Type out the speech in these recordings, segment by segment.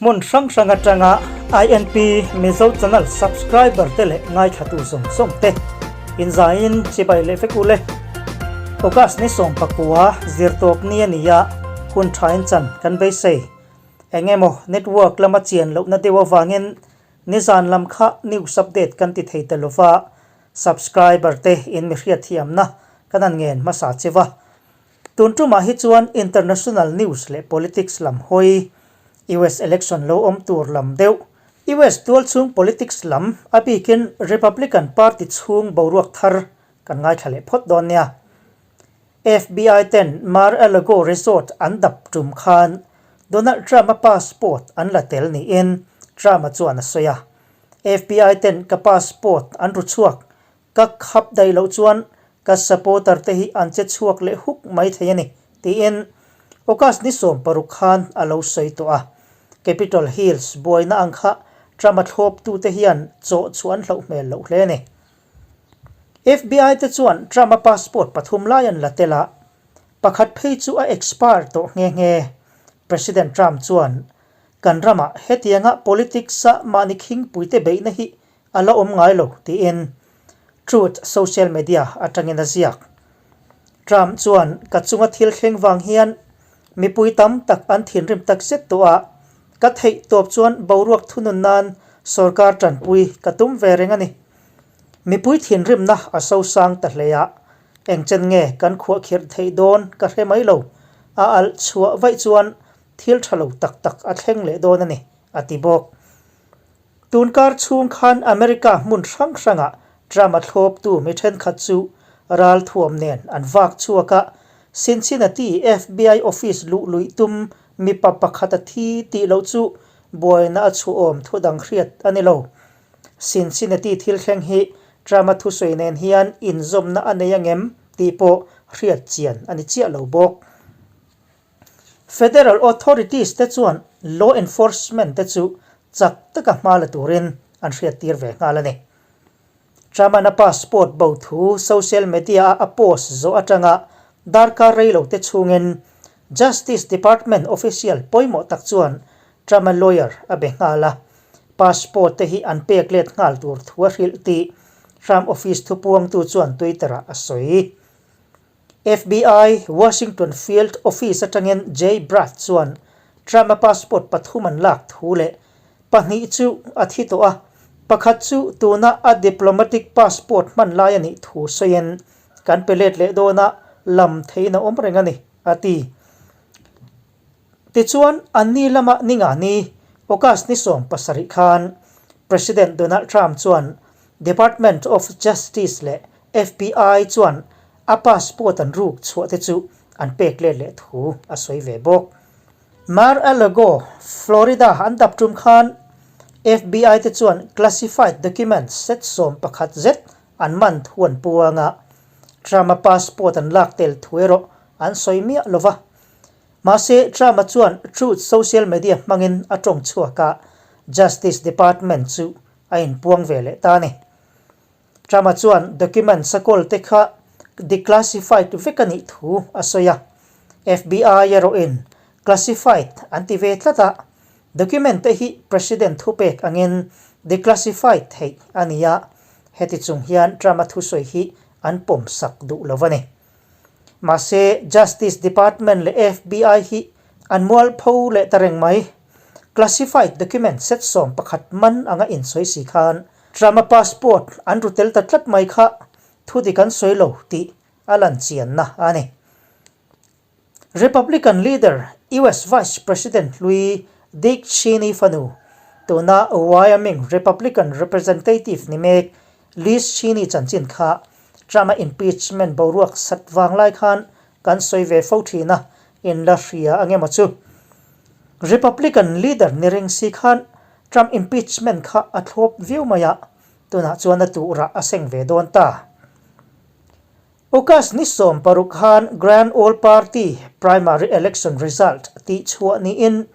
Hmun hrang hrang atanga INP Mizo Channel subscriber te leh ngaithlatu zawng zawng te inzaiin chibai leh vek ule. August ni 19 zirtawp ni a ni a, hun thain chan kan beisei. Eng emaw network lama chian lohna deuh avangin nizan lam kha news update kan ti thei ta lova, subscriber te in mi hriatthiamna kan han ngen hmasa che va. Tun tumah hi chuan international news leh politics lam hawi, US election lo awm tur lam deuh, US tualchhung politics lam a bikin Republican party chhung boruak thar kan ngaithla leh phawt dawn nia. FBI ten Mar-a-Lago resort an dap tum khan Donald Trump-a passport an la tel niin Trump-a chuan a sawi a. FBI ten ka passport an ru chhuak Ka khap daih loh chuan ka supporter te hi an che chhuak leh huk mai thei a ni, tiin August ni 16 khan a lo sawi tawh a. Capitol Hills buaina ang kha Trump-a thlawptute hian chawh chu an hlauh hmel loh hle a ni. FBI te chuan Trump-a passport pathum lai an la tel a, pakhat phei chu a expire tawh nghe nghe. President Trump chuan, Kan ramah hetianga politics-a mahni khingpuite beihna hi A la awm ngai lo, tiin Truth social media atangin a ziak. Trump chuan ka chunga thil thleng vang hian mipui tam tak an thinrim tak zet tawh a, ka theih tawp chuan boruak thunun nan sorkar tanpui ka tum ve reng a ni. Mipui thinrimna a sosang ta hle a, engchen nge kan khuahkhirh theih dawn ka hre mai lo, a alh chhuah vaih chuan thil tha lo tak tak a thleng leh dawn a ni, a ti bawk. Tunkar chhung khan America hmun hrang hrangah Trump-a thlawptu mi thenkhat chu ralthuam nen an vak chhuak a, Cincinnati FBI office luh luih tum mipa pakhat a thi tih loh chu buaina a chhuahawm thu dang hriat a ni lo. Cincinnati thil thleng hi Trump-a thusawi nen hian inzawmna a nei angem tih pawh hriat chian a ni chiah lo bawk. Federal authorities te chuan law enforcement te chu chak taka hma la turin an hriattir ve nghal a ni. Trump-a'n a passport bo thu social media-a a post zawh atanga darkar rei lo te chhungin Justice Department official pawimawh tak chuan Trump-a lawyer a be nghal a, passport te hi an pek let nghal tur thu a hrilh tih Trump office thupuangtu chuan Twitter-ah a sawi. FBI Washington Field Office atangin Jay Bratt chuan Trump-a passport pathum an lak thu leh pahnih chu a thi tawh a, pakhat chu tuna a diplomatic passport hman lai a nih thu sawiin, Kan pe let leh dawn a, lam theiin a awm reng a ni, a ti. Tichuan, anni lama ninga ni, August ni 17 khan President Donald Trump chuan Department of Justice leh FBI chuan a passport an ruk chhuah te chu an pek let leh thu a sawi ve bawk. Mar-a-Lago, Florida an dap tum khan FBI te chuan classified documents set 11 zet an man thu an puang a, Trump-a passport an lak tel thu erawh an sawi miah lo va. Mahse, Trump-a chuan Truth Social media hmangin a tawng chhuak a, Justice Department chu a inpuang ve leh ta a ni. Trump-a chuan documents a kawl te kha declassified vek a nih thu a sawi a, FBI erawhin classified an ti ve tlat a, document te hi President thupek angin declassified theih a ni a, heti chung hian Trump-a thusawi hi an pawmsak duh lo a ni. Mahse, Justice Department leh FBI hi an mualpho leh ta reng mai. Classified document set 11 man anga insawi si khan Trump-a passport an ru tel ta tlat mai kha thu dik an sawi lo tih a lan chianna a ni. Republican leader, US Vice President hlui Dick Cheney fanu, tuna Wyoming Republican representative ni mek Liz Cheney chanchin kha Trump-a impeachment boruak sat vang lai khan kan sawi ve fo thin a, in la hria ang emaw chu. Republican leader ni reng si khan Trump impeachment kha a thlawp viau mai a, tunah chuan a tuhrah a seng ve dawn ta. August ni 16 khan Grand Old Party primary election result tih chhuah niin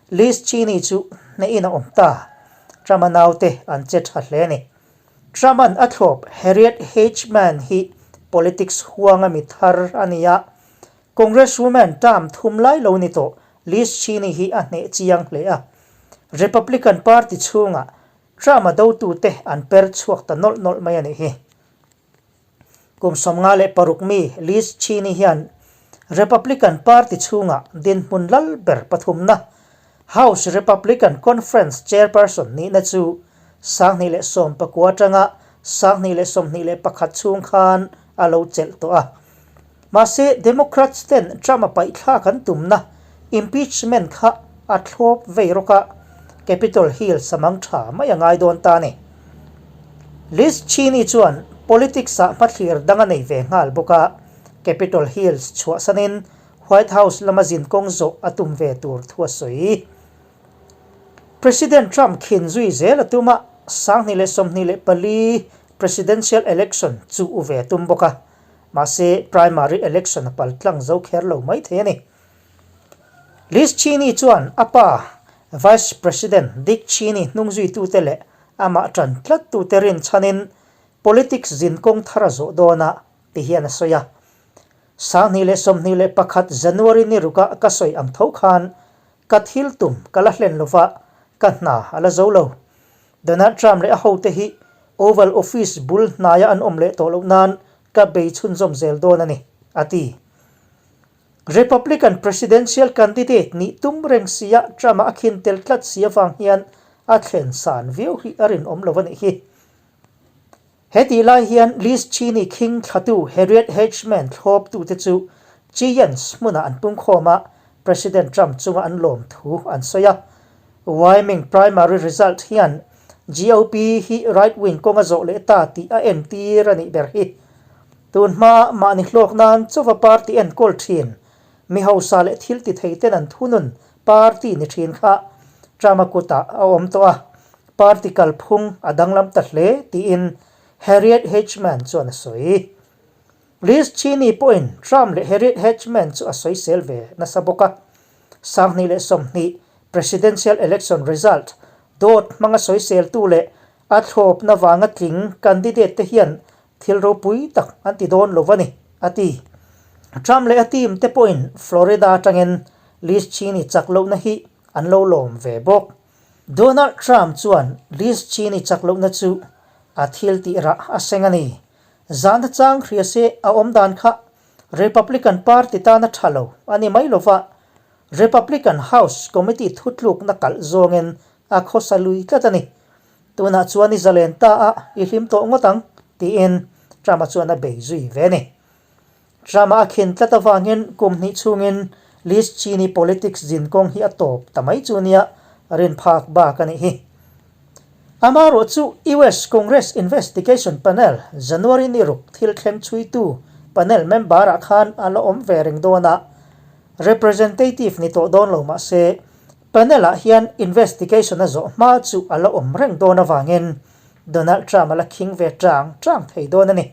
Liz Cheney chu hnehin a awm ta. Trump-a naute an che tha hle a ni. Trump-a'n a thlawp Harriet Hageman hi politics huanga mi thar a ni a, Congresswoman term thum lai lo ni tawh Liz Cheney hi a hneh chiang hle a. Republican Party chhungah Trump-a dotute an per chhuak ta nawlh nawlh mai a nih hi. Kum 56 mi Liz Cheney hian Republican Party chhungah dinhmun lal ber pathumna, House Republican Conference Chairperson nihna chu 2019 atanga 2021 chhung khan a lo chelh tawh a. Mahse, Democrats ten Trump-a paihthlak an tumna impeachment kha a thlawp vei rawk a, Capitol Hill samang tha mai a ngai dawn ta a ni. Liz Cheney chuan politics-ah hmathlir dang a nei ve nghal bawk a, Capitol Hills chhuahsanin White House lama zinkawng zawh a tum ve tur thu a sawi. President Trump khin zui zel a tum a, 2024 presidential election chu u ve a tum bawk a. Mahse, primary election a pal tlang zo kher lo mai thei a ni. Liz Cheney chuan a pa, Vice President Dick Cheney hnungzuitute leh amah ṭan tlattute rinchhanin politics zinkawng thar a zawh dawn a, ti hian a sawi a. 2021 January ni ruka ka sawi ang tho khan ka thil tum ka la hlen lova, ka hna a la zo lo. Donald Trump leh a hote hi Oval Office bul hnaia an awm leh tawh loh nan ka bei chhunzawm zel dawn a ni, a ti. Republican presidential candidate nih tum reng sia Trump-a a khin tel tlat si avang hian a thlen san viau hi a rinawm lo a nih hi. He tih lai hian Liz Cheney khing thlatu Harriet Hageman thlawptute chu Giants hmunah an pungkhawm a, President Trump chunga an lawm thu an sawi a. Wyoming primary result hian GOP hi right-wing kawng a zawh leh ta tih a entir a nih ber hi. Tun hma mahni hlawk nan chauva party enkawl thin, mi hausa leh thil ti thei ten an thunun party ni thin kha Trump-a kutah a awm tawh a, party kalphung a danglam ta hle tiin Harriet Hageman chuan a sawi. Liz Cheney pawhin Trump leh Harriet Hageman chu a sawisel ve nasa bawk a. 2020 Presidential Election result dawt hmanga sawiseltu leh a thlawpna vanga tling candidate te hian thil ropui tak an ti dawn lo a ni, a ti. Trump leh a team te pawhin Florida atangin Liz Cheney chak lohna hi an lo lawm ve bawk. Donald Trump chuan Liz Cheney chak lohna chu a thil tih rah a seng a ni. Zan chang hria se a awm dan kha Republican Party tana tha lo a ni mai lova, Republican House Committee thutlukna kalh zawngin a khawsa lui tlat a ni. Tunah chuan i zalen ta a, i hlim tawh ngawt ang, tiin Trump-a chuan a bei zui ve a ni. Trump-a a khin tlat avangin kum hnih chhungin Liz Cheney politics zinkawng hi a tawp ta mai chu nia rin phak bak a nih hi. Amaherawh chu US Congress Investigation Panel January ni ruk thil thleng chhuitu panel member-ah khan a la awm ve reng dawn a, representative ni tawh dawn lo mah se Panel-ah hian investigation a zawh hma chu a la awm reng dawn avangin Donald Trump a la khing ve chang chang thei dawn a ni.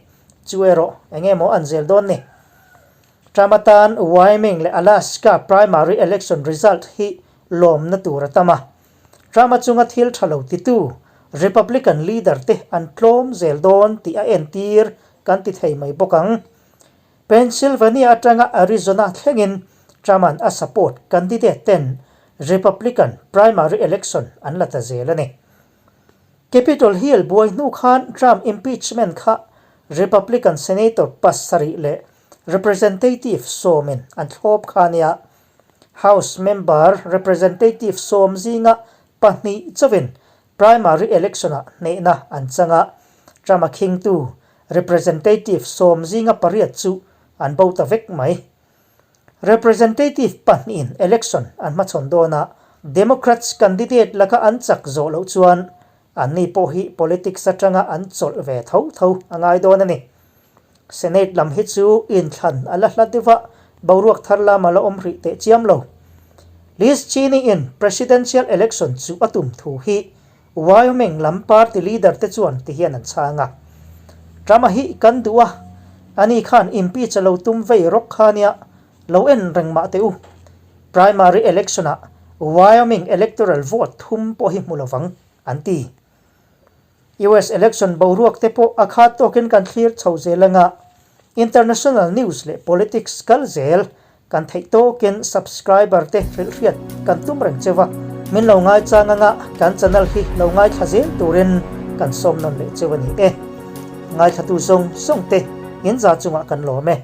Chu erawh eng nge maw an zel dawn ni? Trump atan Wyoming leh Alaska primary election result hi lawmna tur a tam a. Trump a chunga thil tha lo titu Republican leader te an tlawm zel dawn tih a entir kan ti thei mai bawk ang. Pennsylvania atanga Arizona thlengin Trump-a'n a support candidate ten Republican primary election an la ta zel a ni. Capitol Hill buai hnu khan Trump impeachment kha Republican senator pasarih leh representative sawmin an thlawp kha a nia. House member representative sawm zinga pahnih chauhin Primary election-ah hnehna an chang a, Trump-a khingtu representative sawm zinga pariat chu an bo ta vek mai. Representative pahnihin election an hmachhawn dawn a, Democrats candidate laka an chak zawh loh chuan anni pawh hi politics atanga an chawlh ve tho tho a ngai dawn a ni. Senate lam hi chu inthlan a la hla deuh a, boruak thar lam a la awm rih teh chiam lo. Liz Cheney-in presidential election chu a tum thu hi Wyoming lam party leader te chuan ti hian an chhang a. Trump-a hi kan duh a, ani khan impeach a lo tum vei rawk kha nia, lo en reng mah teh u. Primary election-ah Wyoming electoral vote thum pawh hi hmu lovang, an ti. US election boruak te pawh a khat tawkin kan thlir chho zel anga, international news leh politics kal zel kan theih tawkin subscriber te hrilhhriat kan tum reng cheu a. Min lo ngaichang anga kan channel hi lo ngaithla zel turin kan sawm nawn leh cheu a ni e. Ngaithlatu zawng zawng te in za chungah kan lawm e.